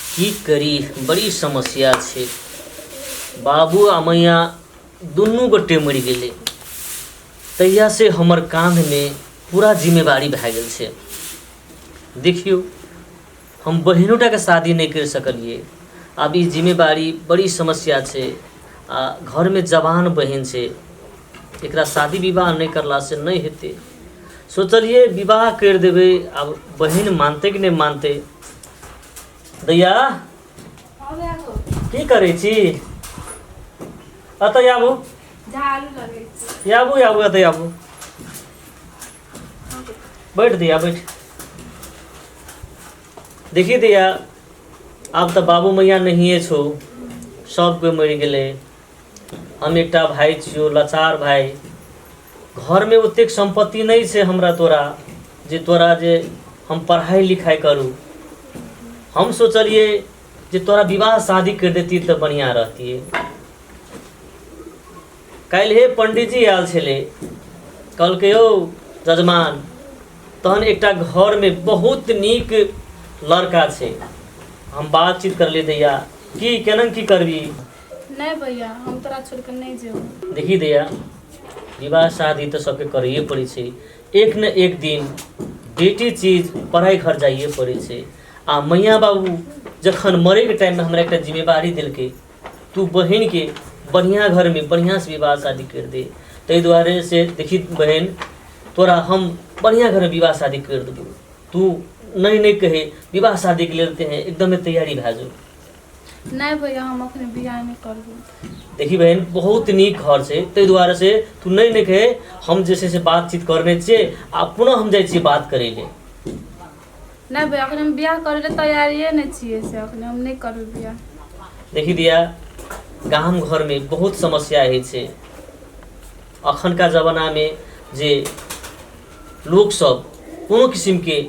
की करी, बड़ी समस्या छै। बाबू आ मैया दुनू गोटे मरि गेलै, तहियासँ हमर काँधमे पूरा जिम्मेवारी भए गेल छै। देखियौ, हम बहिनोटाके शादी नहि करि सकलियै। आब ई जिम्मेवारी बड़ी समस्या छै आ घरमे जवान बहिन छै, एकरा शादी विवाह नहि करलासँ नहि हेतै। सोचलियै विवाह करि देबै, आब बहिन मानतै कि नहि मानतै। दैया, की करै छी? एतऽ आबू। आबू, आबू, एतऽ आबू। बैठ दैया, बैठ। देखी दैया, आब तऽ बाबू मैया नहिए छौ, सब कोइ मरि गेलै। हम एकटा भाय छियौ, लाचार भाय। घरमे ओतेक सम्पत्ति नहि छै हमरा तोरा जे तोरा जे हम पढ़ाइ लिखाइ करू। हम सोचलियै जे तोरा विवाह शादी करि देती तऽ बढ़िआँ रहतियै। काल्हिए पंडीजी आयल छलै, कहलकै, यौ जजमान, तहन एकटा घरमे बहुत नीक लड़का छै, हम बातचीत करलियै। दैया, की केना की करबी? नहि भैया, हम तोरा छोड़ि कऽ नहि जेबौ। देखी दैया, विवाह शादी तऽ सबके करैए पड़ै छै। एक ने एक दिन बेटी चीज पढ़ाइ घर जाइए पड़ै छै। आ मैया बाबू जखन मरैके टाइममे हमरा एकटा जिम्मेवारी देलकै, तू बहिनके बढ़िआँ घरमे बढ़िआँसँ विवाह शादी करि दे। ताहि दुआरे से देखी बहिन, तोरा हम बढ़िआँ घरमे विवाह शादी करि देबौ। तू नहि नहि कहे, विवाह शादीके लेल तऽ एकदमे तैयारी भए जो। नहि भैया, हम अखने बियाह नहि करबो। देखी बहन, बहुत नीक घर छै, ताहि दुआरे से तू नहि नहि कहे। हम जे छै से बातचीत करने छियै आ पुनः हम जाइ छियै बात करै ले। नहि भैया, अखन हम बियाह करै ले तैयारिए नहि छियै, से अखने हम नहि करबै बियाह। देखी दिया, गाम घरमे बहुत समस्या होइ छै। अखनका जमानामे जे लोकसभ कोनो किसिमके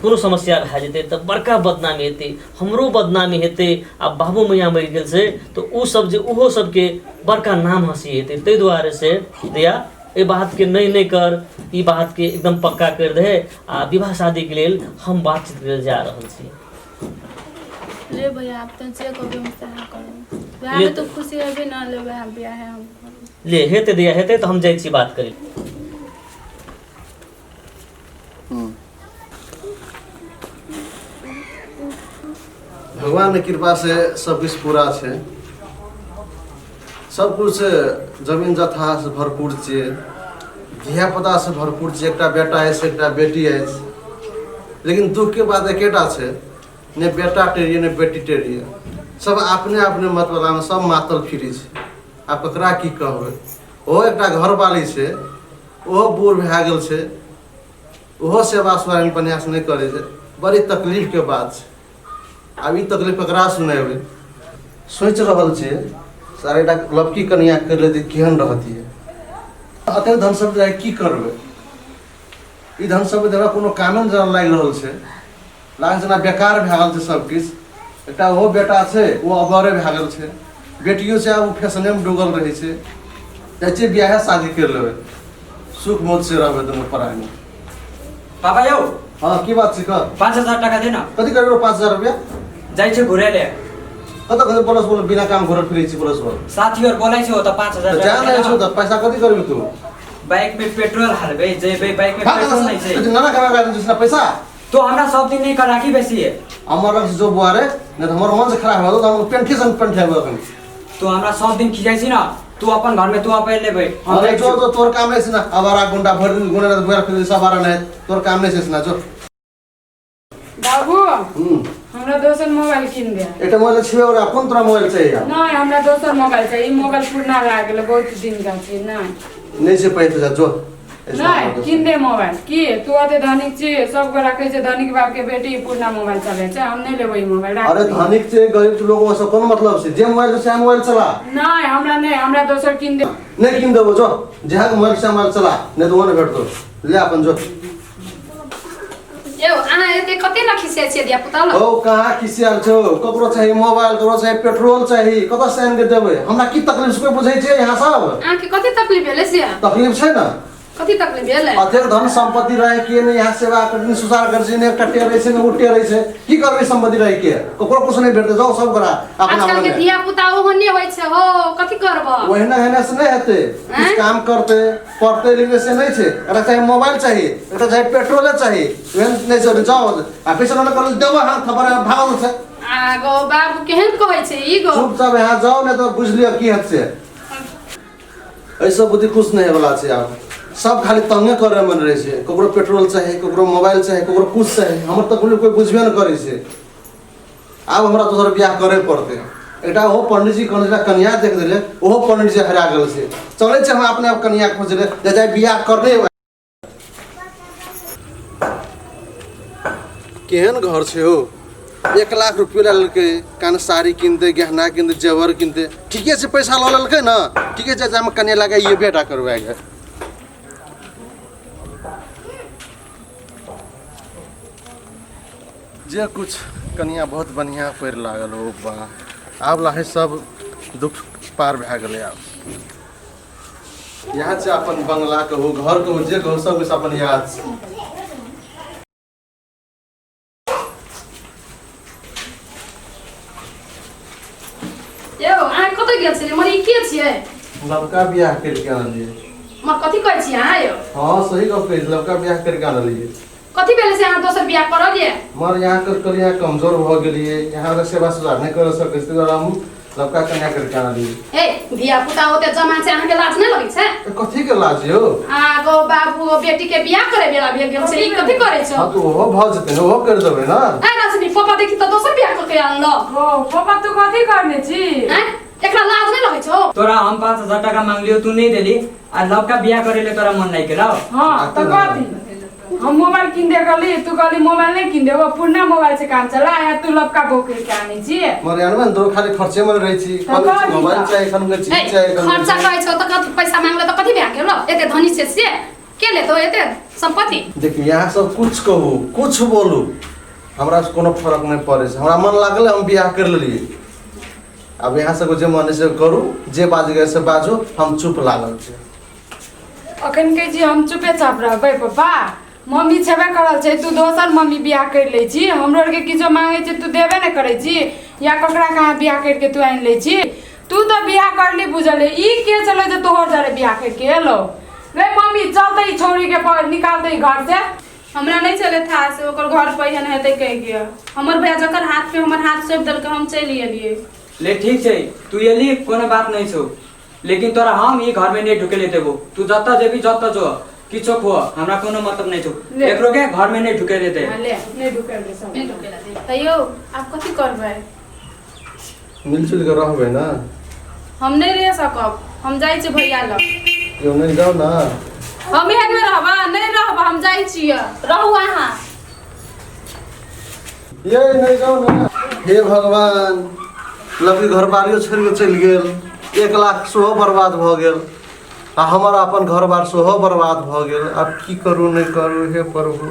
कोनो समस्या भए जेतै तऽ बड़का बदनामी हेतै, हमरो बदनामी हेतै। आ बाबू मैया मरि गेल छै तऽ ओसभ जे ओहो सभके बड़का नाम हँसी हेतै। ताहि दुआरे से दैया, एहि बातके नहि नहि कर, ई बातके एकदम पक्का करि दे आ विवाह शादीके लेल हम बातचीत करै जा रहल छी। ले भैया, आब तऽ जे कहबै हम सएह करब। वएहमे तऽ खुशी हेबै ने, ले वएह बियाह हम करब। ले, हेतै दैया, हेतै तऽ हम जाइ छी बात करै। भगवान के कृपा से सब कुछ पूरा छै, सब कुछ जमीन जथा से भरपूर छै, धिया पुता से भरपूर छै। एकटा बेटा अछि, एकटा बेटी अछि। लेकिन दुख के बात एकेटा छै, ने बेटा टेरिए ने बेटी टेरिए, सब अपने अपने मत वाला में सब मातल फिरै छै। आब ककरा की कहबै? ओहो एकटा घरवाली छै, ओहो बूढ़ भए गेल छै, ओहो सेवा सुआइन बढ़िआँसँ नहि करै छै। बड़ी तकलीफके बात छै। आब ई तकलीफ ककरा सुनेबै? सोचि रहल छियै, सारे एकटा लड़की कनिया करि लेतै, केहन रहतियै? अतेक धन सब जाय की करबै? ई धन सब हमरा कोनो कामे नहि जेना लागि रहल छै, लागै जेना बेकार भए गेल छै सब किछु। एकटा ओहो बेटा छै, ओ अबरे भए गेल छै। बेटियो छै, आब ओ फैशनेमे डूबल रहै छै। जाइ छियै, बियाहे शादी करि लेबै, सुख मौज से रहबै दुनू प्राणी। पापा यौ। हाँ, की बात छै? कह। 5000 टाका दे न। कथी करबै 5000 रुपया? जाइ छै घुरे ले। कतऽ कतऽ? बोलस बोल, बिना काम घुरल फिरै छी, बोलस बोल। साथी और बोलै छै, ओतऽ 5000 तऽ जा नहि छौ तऽ पैसा कथी करबी तू? बाइक में पेट्रोल हालबै जेबै, बाइक में पेट्रोल नहीं छै। नाना कमा के पैसा तो हमरा सब दिन नहीं करा की बेसी है। हमर लग से जो बुआ रे, नहीं तो हमर मन से खराब हो तो हम पेंठी संग पेंठी आबो अखन। तू हमरा सब दिन खिजाई छी ना, तू अपन घर में तू अपन लेबै हम। अरे जाइ जो छी। जो, तोर काम नहीं छै ना। आवारा गुंडा भर दिन गुंडा रात बुआ फिर सब आवारा नहीं, तोर काम नहीं छै ना, जो। बाबू। हमरा दोसर मोबाइल कीन दे। एकटा मोबाइल छियै और अपन तोरा मोबाइल चाहिए? नहीं, हमरा दोसर मोबाइल चाहिए। ई मोबाइल पुरना भए गेलै, बहुत दिन का छै। नहीं। नहीं छै पैसा, जा जो। नहीं, कीन दे मोबाइल। की तू अते धनिक छी, सब गोरा कहै छै धनिक बाप के बेटी पुरना मोबाइल चलै छै। हम नहीं लेबै ई मोबाइल, राख। अरे धनिक छै गरीब छै, लोग से कोन मतलब छै? जे मोबाइल छै मोबाइल चला। नहीं, हमरा नहीं, हमरा दोसर कीन दे। नहीं कीन देबो, जो। जहाँ के मोबाइल से मोबाइल चला, नहीं तो वो नहीं भेटतो। ले अपन जो। यौ, अहाँ एते कते ने खिसियाइ छियै धिया पुता लग? हौ, कहाँ खिसियाल छौ? ककरो चाही मोबाइल, ककरो चाही पेट्रोल चाही, कतऽ से आनि के देबै? हमरा की तकलीफ से कोइ बुझै छै यहाँ सब? अहाँके कते तकलीफ भेलै से? तकलीफ छै ने। कथी तकलीफ भेलै? अतेक धन सम्पत्ति रहे के ने यहाँ सेवा करथिन सुसार कर छै ने एकटा टेरै छै ने ओ टेरै छै की करबै सम्पत्ति रहे के ककरो कुछ नहि भेटतै जाओ सब गोरा अपना आजकल के अपना धिया पुता ओहो नहि होइ छै हो कथी करब ओहिना हेना से नहि हेतै किछु आँय? काम करतै पढ़तै लिखतै से नहि छै एकरा चाही मोबाइल चाही एकरा चाही पेट्रोले चाही ओहन नहि छै जाओ आ पैसा नहि करल देबो हाथ थपड़ भागल छै आ गो बाबू केहन कहै छै ई गो चुपचाप यहाँ जाओ नहि तऽ बुझि लिअ की हेतै से एहिसँ बुद्धि खुश नहि होयवला छै आब सब खाली तंगे करे मन रहै छै ककरो पेट्रोल चाही ककरो मोबाइल चाही ककरो कुछ चाही हमर तऽ कोनो कोइ बुझबे नहि करै छै आब हमरा दोसर बियाह करे पड़तै एकटा ओहो पंडीजी कहने एकटा कनिया देख देले ओहो पंडीजी हरा गेल छै चलै छै हम अपने आप कनिया खोजले जे जाय बियाह करने केहन घर छै हो 1 लाख रुपये लए लेलकै कान साड़ी किनतै गहना किनतै जेवर किनतै ठीके छै पैसा लऽ लेलकै ने ठीके छै जामे कनिया लगा ये बेटा करवाएगा जे कुछ कनिया बहुत बढ़िया पड़ि लागल हो बा आब लाहे सब दुख पार भए गेलै आब यहाँ छै अपन बंगला कहू घर कहू जे कहू सब कुछ अपन याद छै यौ अहाँ कतऽ गेल छलियै मर ई के छियै लड़का बियाह करके आनलियै मर कथी कहै छियै अहाँ यौ हाँ सही गप कहै छी लड़का बियाह करके आनलियै कथी भेलै से अहाँ दोसर बियाह करलियै मर यहाँ कर कर यहाँ कमजोर भऽ गेलियै यहाँ सेवा सुधार नहि कर सकै छी ताहि दुआरे हम लड़का कन्या करके आनलियै हे धिया पुता ओते जमा छै अहाँके लाज नहि लगै छै तऽ कथी के लाज यौ आ गो बाबू बेटी के बियाह करे बेला भेल गेल छै ई कथी करै छौ हाँ तऽ ओहो भऽ जेतै ने ओहो करि देबै ने ए रश्मि पापा देखी तऽ दोसर बियाह कऽ के आनलो ओ पापा तू कथी करने छी हैं एकरा लाज नहि लगै छौ तोरा हम 5,000 टाका मांगलियो तू नहीं देली आ लवका बियाह करे ले तोरा मन नहीं केलौ हाँ तऽ कथी हम मोबाइल किन दे कहली तू कहली मोबाइल नहीं किन देबो पुरना मोबाइल से काम चला या तू लपका बोके के आने छी मर यार में दो खाली खर्चे में रहै छी तऽ कथी मोबाइल तऽ? चाही एखन के चीज ए, चाही एखन खर्चा कहै छौ तऽ कथी पैसा मांगले तऽ कथी भए गेल एते धनी छै से के लेतो एते संपत्ति देखियौ यहाँ सब कुछ कहू कुछ बोलू हमरा से कोनो फर्क नहि पड़ै छै हमरा मन लागल हम बियाह कर लेलियै आब यहाँ सबके जे मन से करू जे बाजै से बाजू हम चुप लागल छी अखन कहै छी हम चुपे चाप रहबै पप्पा मम्मी छेबे करल छै तू दोसर मम्मी बियाह करि लै छी हमरो आरके किछो मांगै छै तू देबे नहि करै छी या ककरा कहाँ बियाह करिके तू आनि लै छी तू तऽ बियाह करली बुझल है ई के चलै जे तोहर जरे बियाह करिके एलो रे मम्मी चल तऽ ई छौड़ीके निकाल दे घर से हमरा नहि चले था से ओकर घर पर एहन हेतै कहि के हमर भैया जकर हाथ पे हमर हाथ सौंपि देलकै हम चलि एलियै ले ठीक छै तू एली कोनो बात नहीं छौ लेकिन तोरा हम ई घर में नहीं ढुके ले देबो तू जतऽ जेबी जतऽ जो किछो खो हमरा कोनो मतलब नहीं छौ ले। एकरो के घर में नहीं ढुके देते हाँ, ले नहि ढुकल दे सब नहि ढुकेला दे। तैयो आब कथी करबै मिलजुल के रहबै ने हम नहि रह सकब हम जाइ छी भैया लग यौ नहि जाउ ने हम एहन मे रहब नहि रहब हम जाइ छियै रहू अहाँ ये नहीं जाओ ना हे भगवान लकड़ी घर बारियो छोड़ि कऽ चलि गेल 1 लाख सेहो बर्बाद भऽ गेल आ हमर अपन घर बार सेहो बर्बाद भऽ गेल आब की करू नहि करू हे प्रभु